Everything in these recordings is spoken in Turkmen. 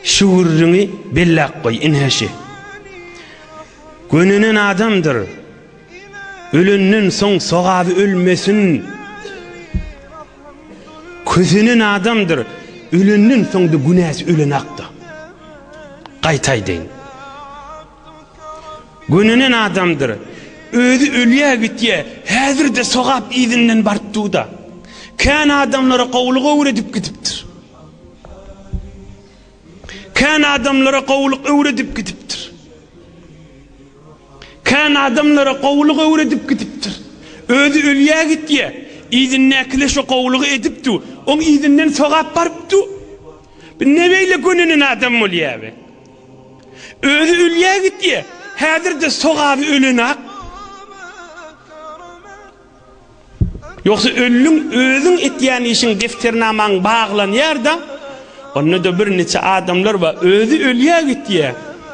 Şu gürrüňi belläp goý, ine şi. Gönenen adamdyr. Ölenden soň sogaby ölmesin. Kösenen adamdyr. Ölenden soň-da günäsi ölenakda. Gaýta aýdaýyn. Gönenen adamdyr. Özi ölýä gitýä, häzir-de sogap yzyndan baryp dur-da. Kän adamlara gowulyk öwredip gidipdir. Kän adamlara gowulyk öwredip gidipdir. Kän adamlara gowulyk öwredip gidipdir. Özi ölýä gitýä, yzyndakiler şo gowulygy edip dur. Oň yzyndan sogap baryp dur. Bu ne beýle gönenen adam bolýa be? Özi ölýä gitýä, häzir-de sogaby ölenak. Ýogsa öldüň, özüň etýän işiň defternamaň baglanýar-da, onda-da bir niçe adamlar bar, özi ölýä gitýä,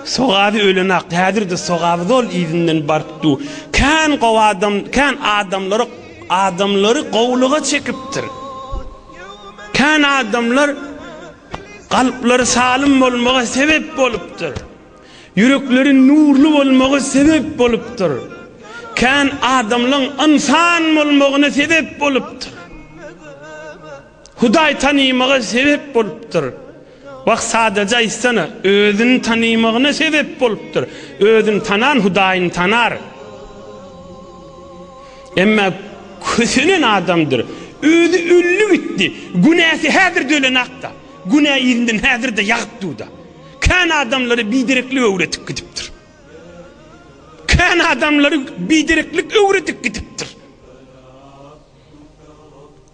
sogaby ölenak, häzir-de sogaby zol yzyndan baryp dur. Kän gowy adam, kän adamlary, adamlary gowulyga çekipdir. Kän adamlar kalplary salym bolmaga sebep bolupdyr. Ýürekleri nurly bolmagy sebep bolupdyr. Kän adamlaň ynsan bolmagyna sebep bolupdyr. Hudaý tanymaga sebep bolupdyr. Wah sadaja aýtsana, özüni tanymagyna sebep bolupdyr. Özüni tanan Hudaýyny tanar. Emma kösenen adamdyr. Özi öldi gitdi. Günäsi häzir dölenakda. Günä yzyndan häzir-de ýagyp dur-da. Kän adamlary bidereklik öwretip gidipdir. Kän adamlary bidereklik öwredip gidipdir.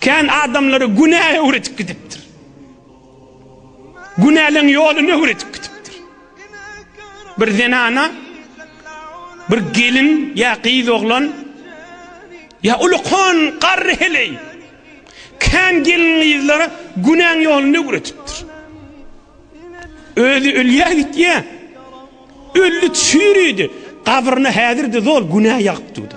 Kän adamlary günä öwredip gidipdir. Günäleň ýoluny öwredip gidipdir. Bir zenana bir gelin ýa gyz oglan ýa ulukan garry heleý kän gelin gyzlara günäň ýoluny öwredipdir. Özi ölýä gitýä. Öldi çüýrüdi. Gabryna häzir-de zol günä ýagyp durdy.